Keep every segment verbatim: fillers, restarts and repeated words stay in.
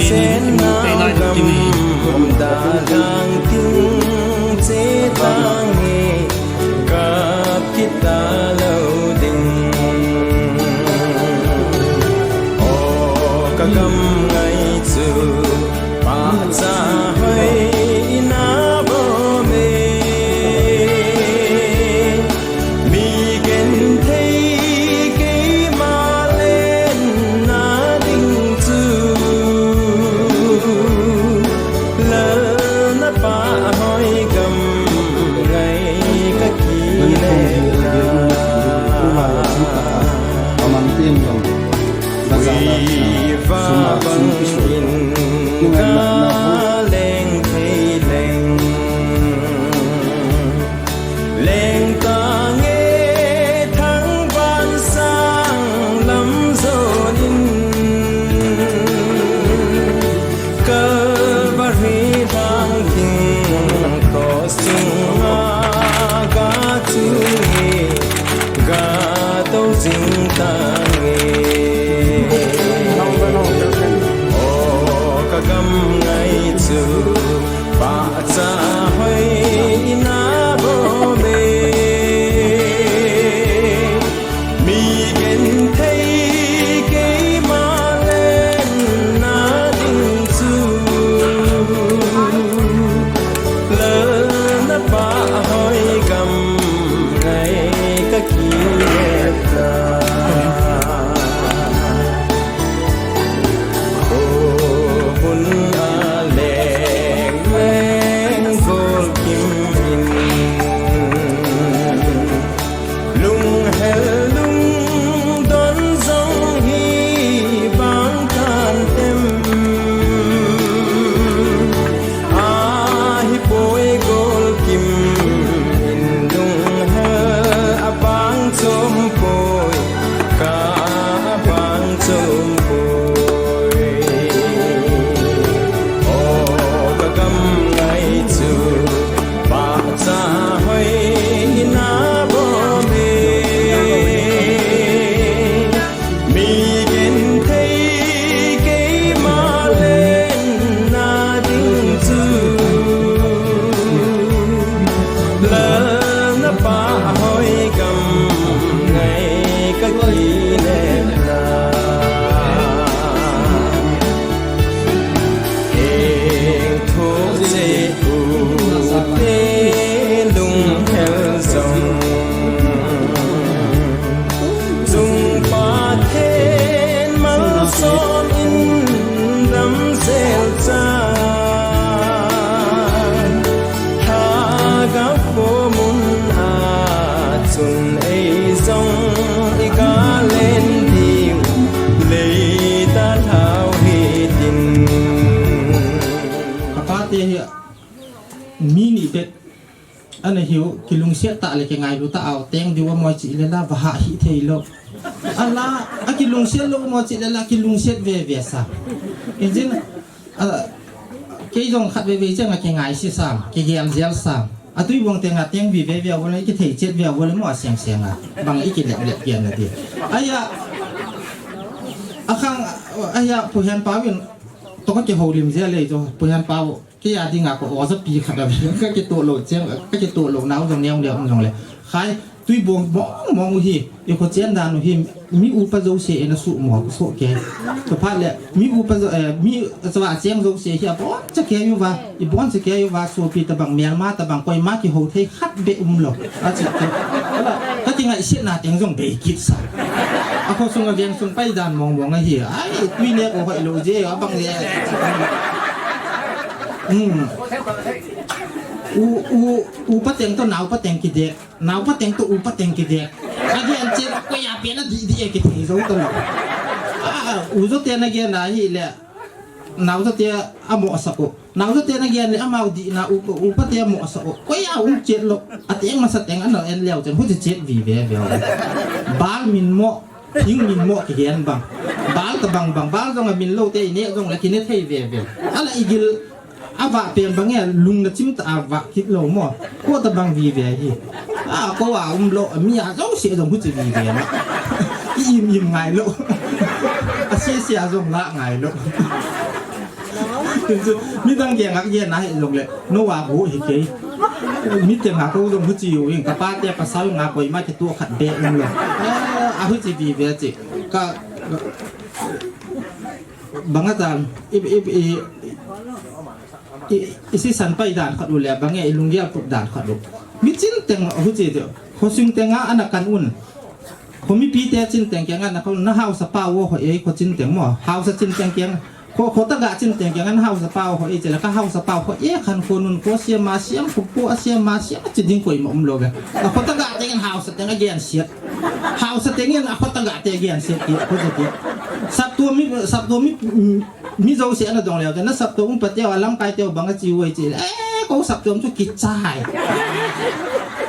Sen nau gam da lang ting che tange, kap kit talou ding. O ka gam ngai chu, pahcha hoi ina bom e. Mi genthei keima lenna ding chu, lalna pahhoi gam ngai ka kile. Ui, va bang in ka leng thei leng. Leng tange thangvah sang lam jon in, Calvary thang ding cross chunga ga chung e, ga tou jing tange. O ka gam ngai chu, pahcha hoi ina bom e. Mi genthei keima lenna ding chu, lalna pahhoi gam ngai ka kile ta. Kho hun a leng leng gol kim in, lunghel lungdon jong hi bang tan tem. Ahi poi gol kim in, lunghel a bang chom poi, ka bang chom poi. O ka gam ngai chu, pahcha hoi ina bom e. Mi genthei keima lenna ding chu, lalna pahhoi gam ngai ka kile ta. Heng those u te lunghel jong, Chung Pathen malsom in damsel chan, Lhagao khomun a chun ei jong i ga len diu, lei ta lhau hitin. Ka pate hi mi ni bep ana hiu, kilungset tah le kingailu tah a teng diu amaho chih le la, va hah hih thei lou. Ala, akilungset lou amaho chih le la, kilungset veve sa. Injin, a, kei jong khat veve chang a kingaise sam, kigel jel sam. Atui bong teng a teng vi veve a vole, kithei chet ve a vole mo a seng seng a. Bang i kilep lep pian na di. Aya, akhang, aya, Pu Henpau in, to ka kihoulim jel le to, Pu Henpau. Kei a dinga ko oja pi khat a ve, ka kitoh lou cheng, ka kitoh lou nau jong neo neo um jong le. Khai, tui bong mong mong u hi, i kho chen dan u hi, mi upa jouse ina su mo, so ke. Chuphat le, mi upa jo, eh, mi chava cheng jouse hi a bon cha ke u va, i bon cha ke u va, sopi tabang, Myanmar tabang, koima kihou thei khat beh um lou. A chi ke. Ala, ka kingaisetna teng jong bei kit sa. A kho sung a veng sung pai dan mong mong a hi. Ai, tui ne ko hoi lou je, a bang le. Hmm. U, u, upa teng to naupa teng kidek. Naupa teng to upa teng kidek. Agen chen koi a pen a di di e kithei jou to lou. A, a, u jo te na gen a hi le. Nau jo te a mo sa ko. Nau jo te na gen le amau di na upa, upa te a mo sa ko. Koi a um chet lou. A teng masa teng a na en leo chen hu chet vi ve ve. Bal min mo. Hing min mo kigen bang. Bal tabang bang, bal jong a min lou te i ne jong le kine thei ve ve. Ala i gil a va pen bang e lung na chim ta a va kit lou mo. Ko tabang vi ve hi. A ko a um lou, a mi a jong se jong hu chi vi ve na. I im im ngai lou. A se se a jong la ngai lou. Midang geng a gen a hi jong le, no a hu hi kei. Mi te nga ko jong hu chi u ing, ka pa te pasal nga koima kitoh khat be um lo. Eh, a hu chi vive chi. Ka, bang a tan, i, i, i, i, i sisan pai dan khat u le, bang e i lunggel put dan khat u. Mi chin teng hu chi ti, kho sing teng a ana kan un. Kho mipi te chin teng kiang a na kho na hausa pa wo ho e kho chin teng mo. Hausa chin teng kiang. Kho, kho ta ga chin teng kiang a na hausa pa wo ho e che la ka hausa pa ho e khan kho nun kho sia ma siam kho po a sia ma siam chi ding koima um lo ve. A kho ta ga teng in hausa teng a gen siat. Hausa teng in a kho ta ga te gen siat ki kho te ki. Sap tu mi, sap tu mi, mm, Mi zo se ana dong leo, na sap to um pa teo, a lamkai teo bang a chi uai chi. Eh, ko sap to um chu kichai.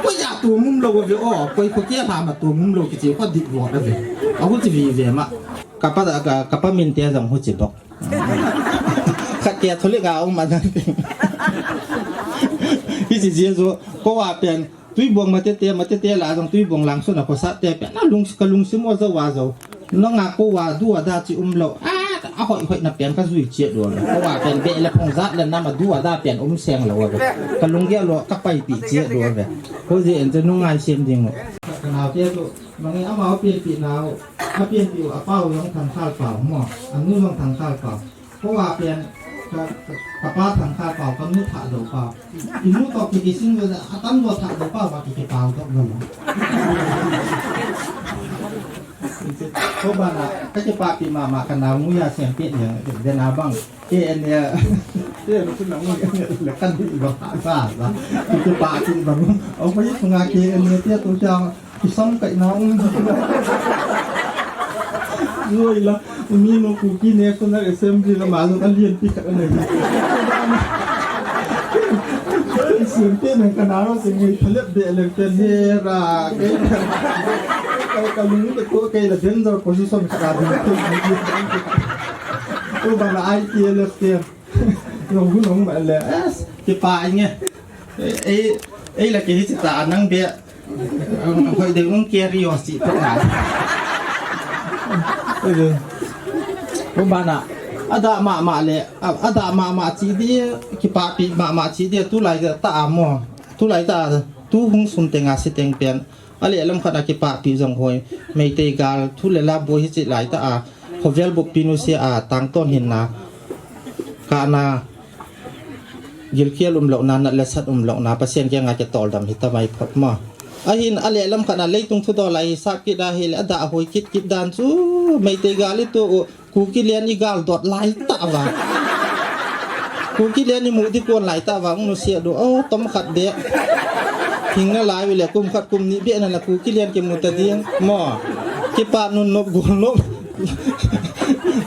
Ko ya tu mum lo ve o, ko ko kia pha ma tu mum lo kichi ko dik lo da ve. A hu chi vi ve ma. Ka pa, ka, ka pa min te jong hu chi bok. Khat ke thole ga um ma dan. Hi chi je zo, ko wa pen, Tuibong matete, matete la jong Tuibong lang sun a ko sa te pen. Na lung, ka lungsim o zo wa zo. Na nga ko wa du a da chi um lo. A, a hoi hoi na pen ka zui chi do. Ko wa pen be le phong zat le na ma du a da pen um seng lo ve. Ka lunggel lo ka pai pi chi do ve. Ko je en je nu ngai sem ding. Ka na te tu, ma ngai ama o pi pi na o. A pi pi o a pa o jong thang thal pa mo. A nu jong thang thal pa. Ko wa pen ka, ka, ka pa thang ka pau, ka nu thah do pau. I nu to ki ki sing lo, a tam lo thah do pau, wa ki ki pau to lo. Ko ba na, ka ki pa pi ma ma ka na mu ya sem pi ne, de na bang. Ke en ya. Ke en ku na mu ya, le kan di ba ha sa sa. Ki ki pa pi bang. O ko yi ku nga ke en ya te to cha. Kisam kai na um. Loi la, mi no Kuki National Assembly la ma lo ka lian pi khat na. Sim pe na ka na ro se ngai thalep de le pe ne ra. Kai ka lu ni ko kai la danger position ka da. Ko ba na I T L F te. Lo hu no ma le. Es, ke pa nge. Ei, ei la ke hi chi ta nang be. Hoi ding um curiosity pe na. Ko ba na. Ada ma ma le, ada ma ma chi di, kipapi ma ma chi di, tulai ta a mo. Tulai ta, tu hung sun teng a si teng pen. A le lam khat a kipapi jong hoi. Meitei gal, thu le la boi hi chi lai ta a. Khovel buppi nu sia a, tang ton hin na. Ka na. Gilkial um lo na, nat le sat um lo na, Pathen kiang a kitol dam hi ta mai phot ma. Ahin a le lam khat a leitung thudol a hi sap kit a hi le, a da hoi kit kit dan chu, Meitei gal i tu u, Kuki lian i gal dot lai ta va. Kuki lian i mu di kon lai ta va, ung nu sia du, o, tom khat de. Hing na lai le, kum khat kum ni be na la Kuki lian ki mu ta ding, mo. Kipa nun nop gol nop.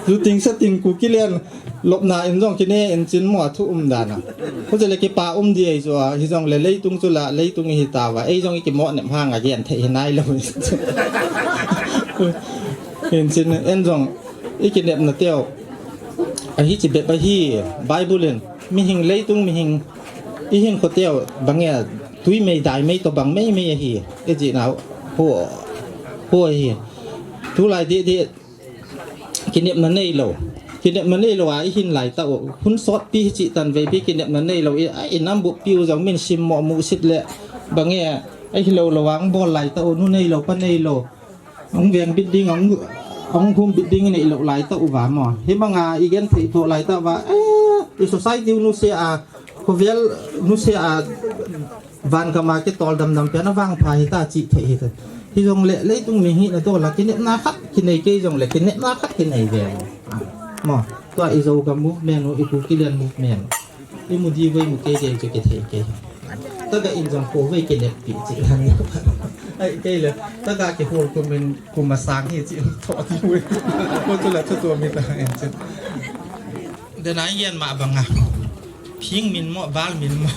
Zu ting sa ting Kuki lian. Lopna in jong kine in chin mo a thu um dan a. Khu che le kipa um di ei chu a, hi jong le leitung chu la, leitung hi ta va. Ei jong i kimo nem hang a gen thei hi nai lo. In chin en jong i kinepna teu. A hi chi bep a hi Bible in mihing leitung mihing i hin kho teu bang e tui mei dai mei to bang mei mei a hi. E ji na ho ho hi. Tu lai di di Kinepna nei lo. Kinepna nei lo a i hin lai ta u. Hun sot pi hi chi tan vei pi kinepna nei lo. I, a, i nam bu piu jong min sim mo mu sit le. Bang e, a hi lo lo ang bol lai ta u. Nu nei lo pa nei lo. Ang veng bit ding, ang, ang hum bit ding nei lo lai ta u va mo. Hi bang a i gen thei tho lai ta va. Eh, i society u nu se a. Khovel nu se a. Van kama ke tol dam dam pia na vang pha hi ta chi thei hi ta. Hi jong le, leitung mi hi na to la kinepna khat, kinei kei jong le, kinepna khat kinei ve. Mo, tua i zo ka movement u, i Kuki lian movement. I mu di vei mu kei kei chu kithei kei. Ta ga in jong ko vei kinep pi chi han. Ai kei le, ta ga kihol kum in kum a sang hi chi tho ti vei. Ko tu la tu tu mi ta in chi. Denai yen ma bang a. Phing min mo, bal min mo.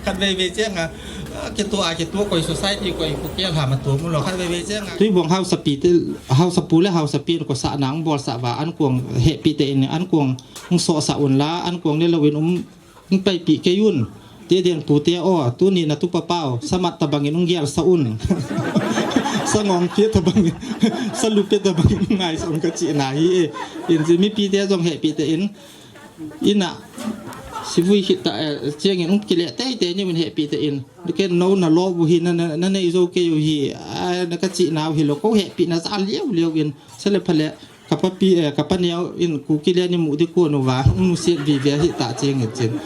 Khat vei vei cheng a, ah, kitu a, kitu koi society, koi ku kel ha ma tu mu lo, khat vei vei cheng a. Tuibong hausa pi te, hausa pu le hausa pi ko sa nang bol sa va, an kuang he pi te in, an kuang hung so sa un la, an kuang le lo in um, hung pai pi ke yun. Te den pu te o, tu ni na tu pa pau, sa mat ta bang in ung gel sa un. Sa ngong pi ta bang in, sa lu pi ta bang in ngai sa un ka chi na hi e. In chi mi pi te jong he pi te in. Ina, sivui hita, eh, chiangin um kile teitei niuvin hepitah in. Ken nou nalo bu hi na, na, nanei jou kei u hi, ah, na kachih nau hilou, kou hepina jal liau liau in. Sele phale, kapapi, eh, kapaneo in Kuki le ni mu di ko nu va, um, siat vive hita chiangin chin.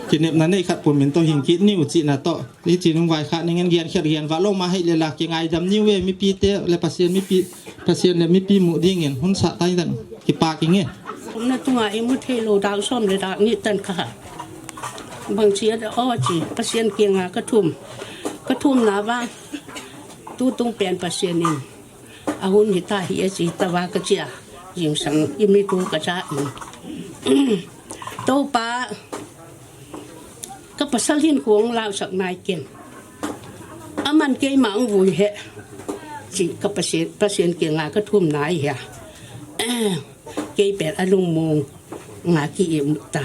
Kinepna nei khat pumin toh hing kit niu chihna toh. Hichi nung vai khat ningen gen khat gen va lou ma hei le la kingaidam niu ve mipi te le Pathen mipi, Pathen le mipi mu dingin hun sa tai dan kipa kinge. Umna tunga imu thei lou dak som le dak ni tan kaha. Bang chia da o chi Pathen kianga kathum. Kathum na va tutung pen Pathen in. Ahun hita hi achi tava kachia. Jingsang imi tu kacha in. Toupa, kapasal hin kong lau sak nai ken. Aman keima ang vui he. Chi kapasal, Pathen kianga kathum nai he. Kei pen alungmong nga ki im ta.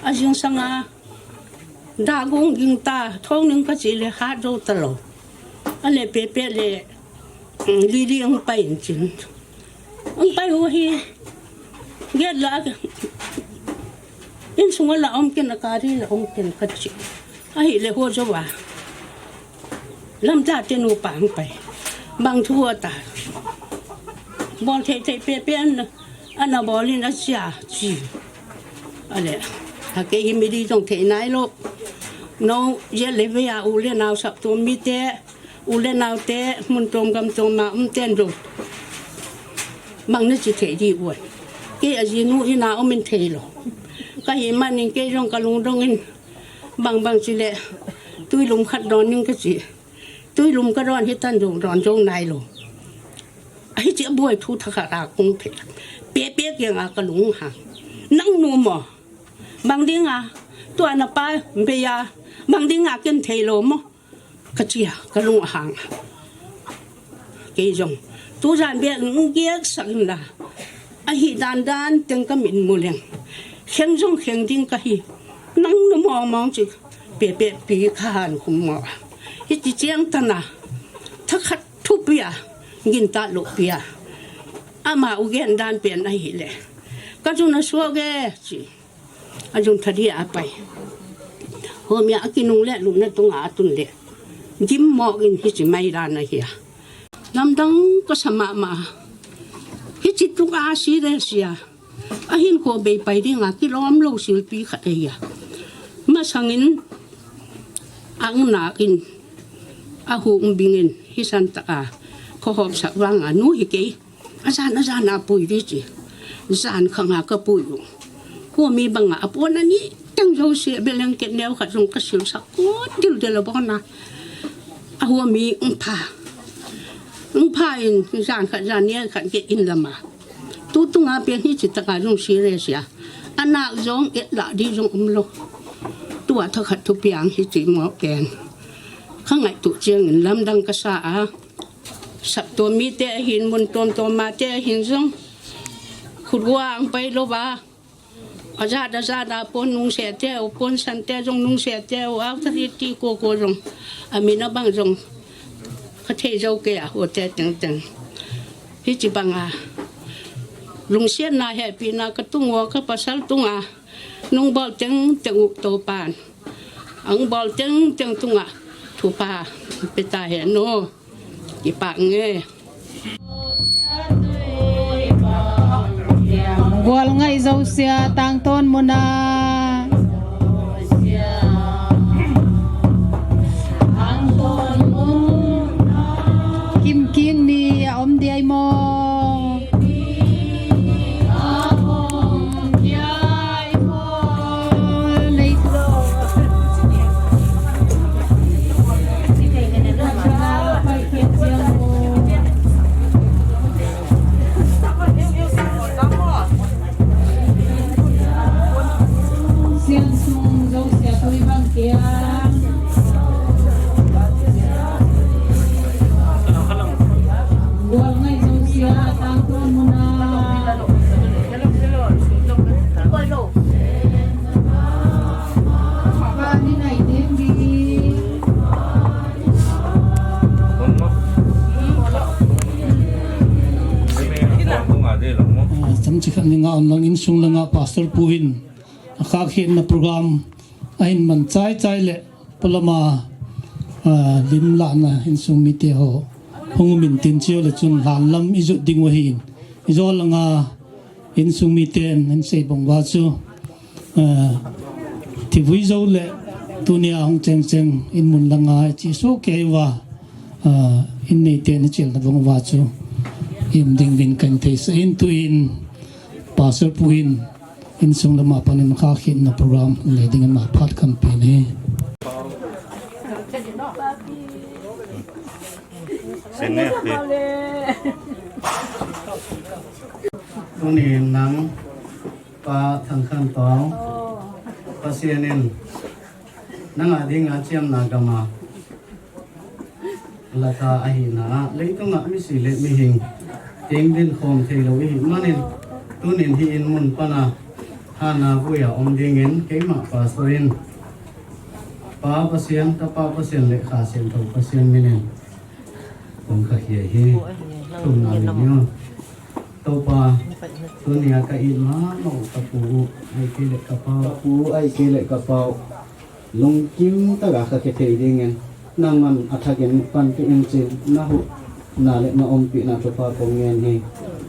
Ajingsanga, da gong ging ta, thong ning kachi le hat jou talou. Ale pepe le, mm, lili ang pai in chin. Ang pai ho hi, get la, insunga la om ken, akari la om ken kachi. Ahile ho jou va. Lamcha te nupa ang pai. Bang thu ata. Bol thei thei pepe an, ana bol in asia chi. Ale, ha kei hi midi jong thei nai lou. Nou, je le ve a u le nau sap tum mite, u le nau te, mun tom gam tom ma um ten lou. Bang na chi thei di uai. Kei ajinu ina um in thei lou. Kahi manin kei jong kalungdong in. Bang bang chi le. Tuilum khat don ning kachi. Tuilum kadon hitan jong don jong nai lou. Ahi chi abuai thu thakhat a kong phe. Pepe kianga kalung hang. Nang nu mo. Bang dinga. Tua napa beia. Bang dinga ken thei lou mo. Kachia kalung ahang. Kei jong. Tujan be nung giak sak in la. Ahi dan dan teng kamin mu leng. Kheng jong kheng ding kahi. Nang nu mong mong chi. Pepe pi khan khum mo. Hichi chiang tana. Thakhat Thupia, ginta lupia. Ama u gen dan pen ahile. Kajun asuak e, chi. Ajun thadia apai. Homia akinung le lumna tunga atun le. Gim mo in hichi mai dan ahia. Lamdang kasa mama. Hichi tunga si le sia. Ahin ko bei pai dinga kilom lou silpi khat ahi a. Masangin ang nakin ahu umbingin hisan taka ko hom sak vanga nu hi kei. Ajan ajan a pui di chi. Jan khanga kapui u. Ko mi banga apon ani tang jo se beleng ket neo khat jong kasil sak ko dil dil abona. Ahu mi ungpha. Ungpha in jan khat jan ni khat ke in lama. Tutunga pen hichi taka jong serious a. Anak jong et la di jong umlou. Tua thakhat thupiang hichi mo ken. Khangai tu chiangin lamdang kasa a. Sap to mite ahin mun tom tom mate ahin jong. Khutwang pai lou va. Ajat ajat a pon nungse te u, pon san te jong nungse te u, authority ko ko jong. Amina bang jong. Kathei jou kei a hote teng teng. Hichi banga. Lungsiatna hepina katung o kapasal tunga. Nung bol teng teng u topan. Ang bol teng teng tunga. Thupha. Peta he no. Kipa nge. Gualngai Josia Tangton muna. Kimking ni a om diai mo. Cham chi Ninga online insung langa Pastor pu hin akhakhetna program ahin man chaichai le polama, ah, lim lahna insung mite ho hung um intin, chule chun lhanlam ijot ding u ahin, ijol langa insung miten ahin sei bang uva chu, ah, thivui jou le tunia hung chengcheng in mun langa ichi sohkei uva, ah, in neiten ichelna bang uva chu i um ding uvin kahin theisah in, tuin Pastor pu hin insung lama panin khakhetna program nei dingin ama phat kahin pen ahi. Tunin nang Pa Thangkhanpau, Pathen in nanga dinga chiamna gama lata ahina a, leitunga misi le mihing tengdin khom theilou ihi manin, tunin hi in mun pana hana vuia um dingin keima Pastor in Pa Pathen, Tapa Pathen le Kha Siangthou Pathen minin kong khakhia hi. Thumna min nio. Toupa, tunia ka it mama u ka pu u, ahikei le ka pau. Ka pu u, ahikei le ka pau. Lungkim taga khakhia thei dingin, nangman athakin panpi in chin, na huhna le na umpina thupha kong ngen hi.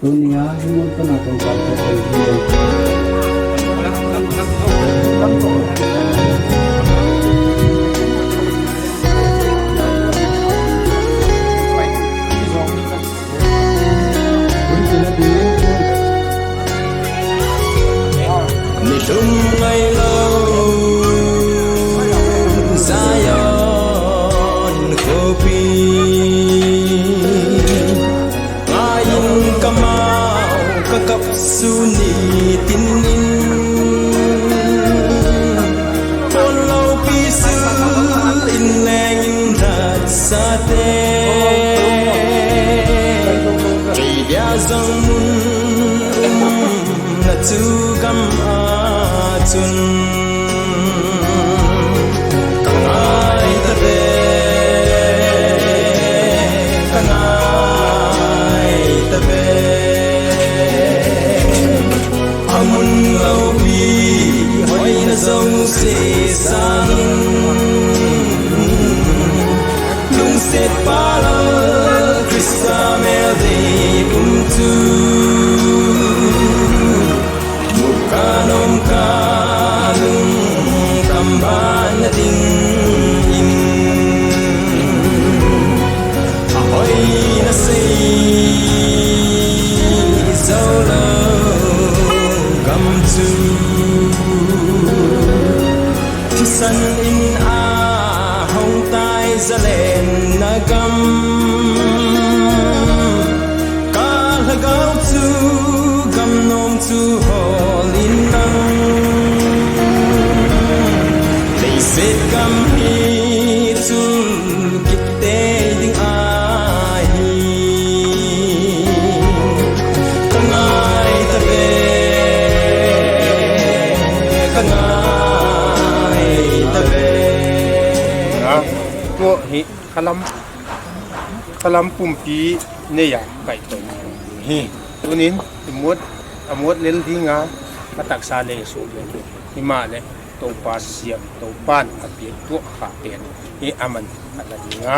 Tunia hi mun pana kong khakhia thei dingin. Nilhum ngailou Zion khopi, ngaiyin kamau kakap suni tinin, pon loupi sil in lengin lhatsate. Kei dia jong mun umna chu gam a chun, ka ngai tave, ka ngai tave. Amun loupi hoina jouse sangin, lungset pal Christa mel dei pum chu, muka nomka lungkam bana dingin, ahoina sei jou lou gam chu, thisan in ahung tai zalenna gam. Ka lhagao chu gam nom chu hol in lang, leiset gam hi chul kit tei ding ahi. Ka ngai tave, ka ngai tave. Nga, tua hi khalam, khalam pumpi neiya kaitoi hi. Tunin imut, amut lel dinga, atahsa le su le. Himahle Toupa Siangthou pan apiak tuah kha pen hi aman ala dinga,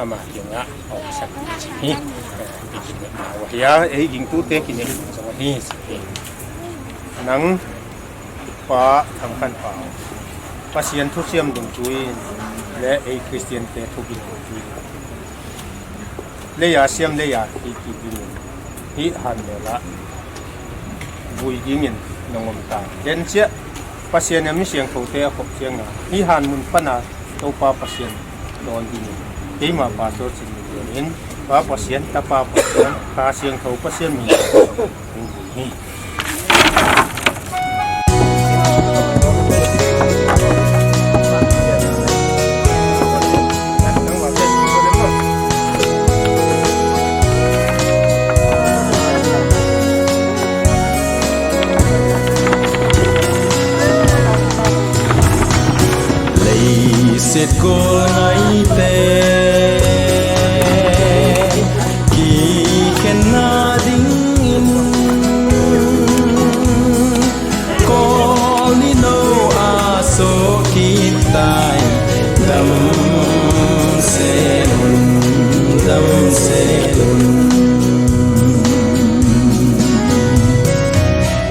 ama dinga aumsah hi. Eh, ikinepna u ahi a, eigingtute kinepna jong ahi. Nang Pa Thangkhanpau, Pathen thusiam dungjuiyin le ei Christian te thugin dungjuiyin, leiya siam leiya hi kit dingin, hi han mela vui dingin nangom ta. Denchia Pathen in mi siangthou te akhop chianga, hi han mun pana Toupa Pathen don dingin, keima Pastor Chinminlal in, Pa Pathen, Tapa Pathen, Kha Siangthou Pathen min in, leiset gol ngaite kikhenna dingin, kitai, damsel un, damsel un.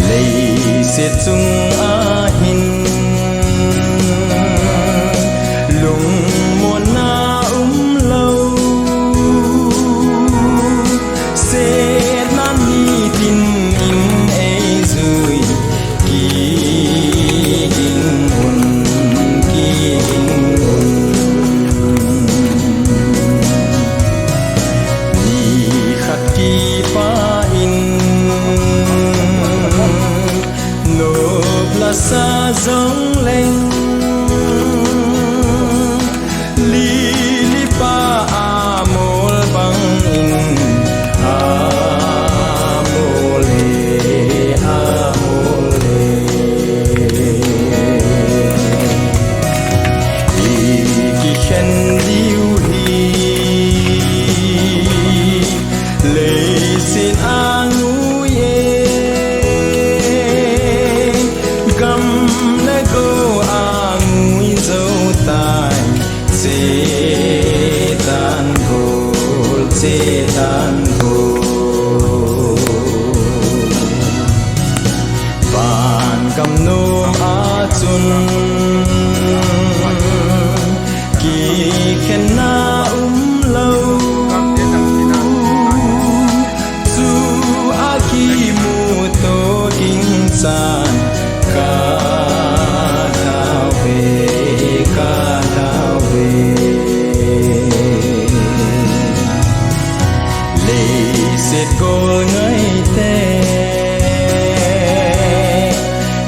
Leiset chunga hin lungmonna umlou, setna nitin in eijui, kiging un, kiging un. Nikhat kipah in nop lasa jongleng, lili pa amol bangin amol e, amol e. Ikikhen diu hi leiset angui e, gam le go angui jou tai, chetan gol, chetan gol. Van gam nom a chun kikhenna umlou, chu a kimuto ding chan ka tao ve, ka tao ve. Leiset gol ngaite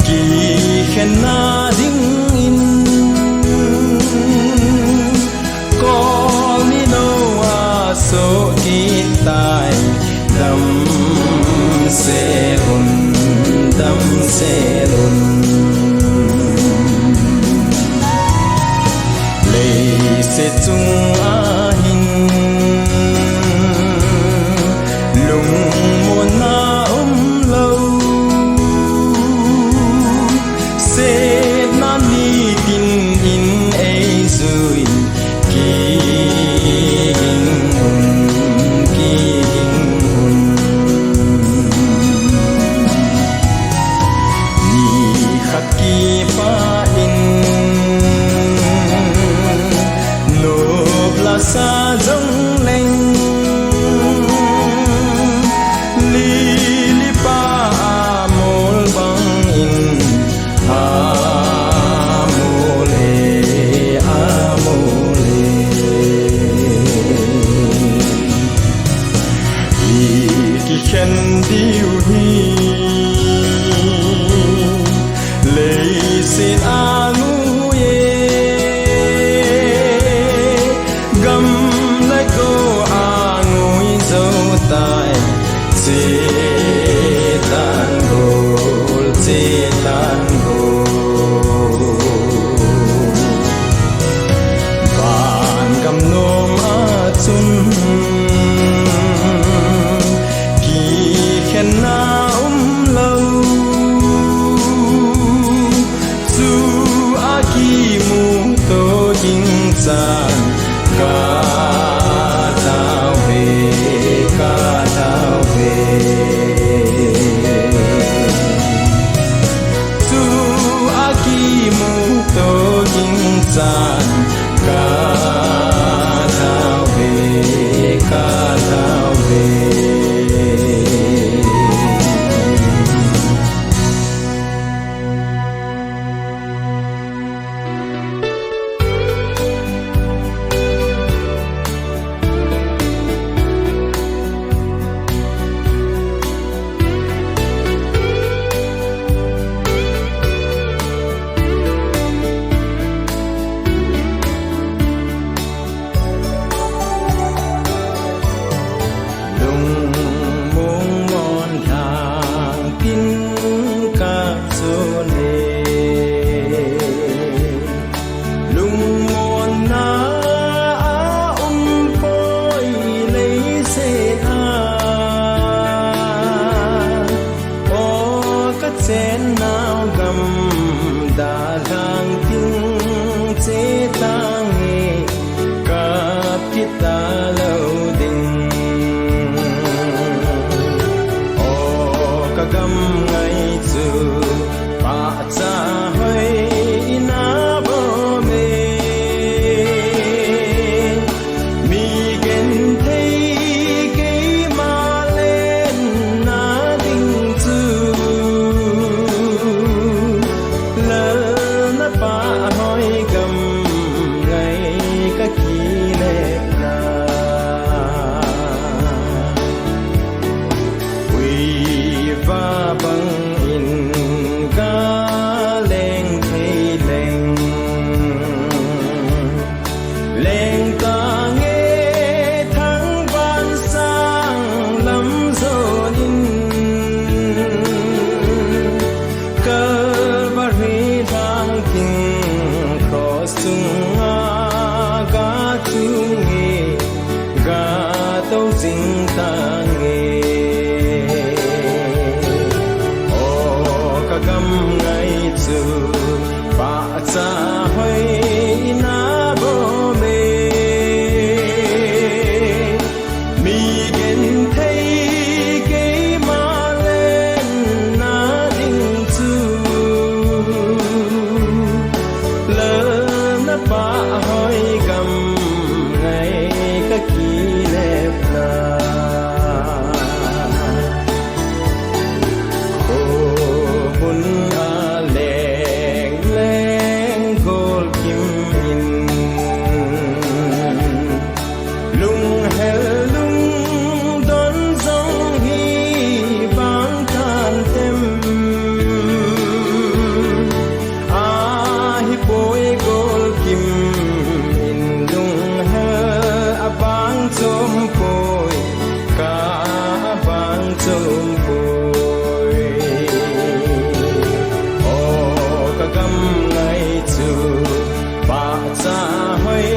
kikhenna dingin, kol ni nou a soh kitai, damsel un, damsel un. Leiset chunga hin lungmonna umlou, setna nitin in eijui, kiging un, kiging un. Nikhat kipah in nop lasa jongleng, lili pa amol bangin amol e, amol e. Ikikhen diu hi leiset angui e, gam le go angui jou tai, chetan gol, chetan gol. Van gam nom a chun kikhenna umlou, chu a kimuto ding chan ka tao ve, ka tao ve. Chu a kimuto ding chan ka tao ve, ka tao ve. Sunga ga chung e, ga tou jing tange. O ka gam ngai chu, pahcha hoi na bom e. Mi genthei keima lenna ding chu, lalna pahhoi gam ngai ka kilepna. Khomun a leng leng golkim in, lunghel lungdon jong hi bang tan tem. Ahipoi golkim in lunghel abang chompoi, ka abang chompoi. O ka gam ngai chu, pahcha hoi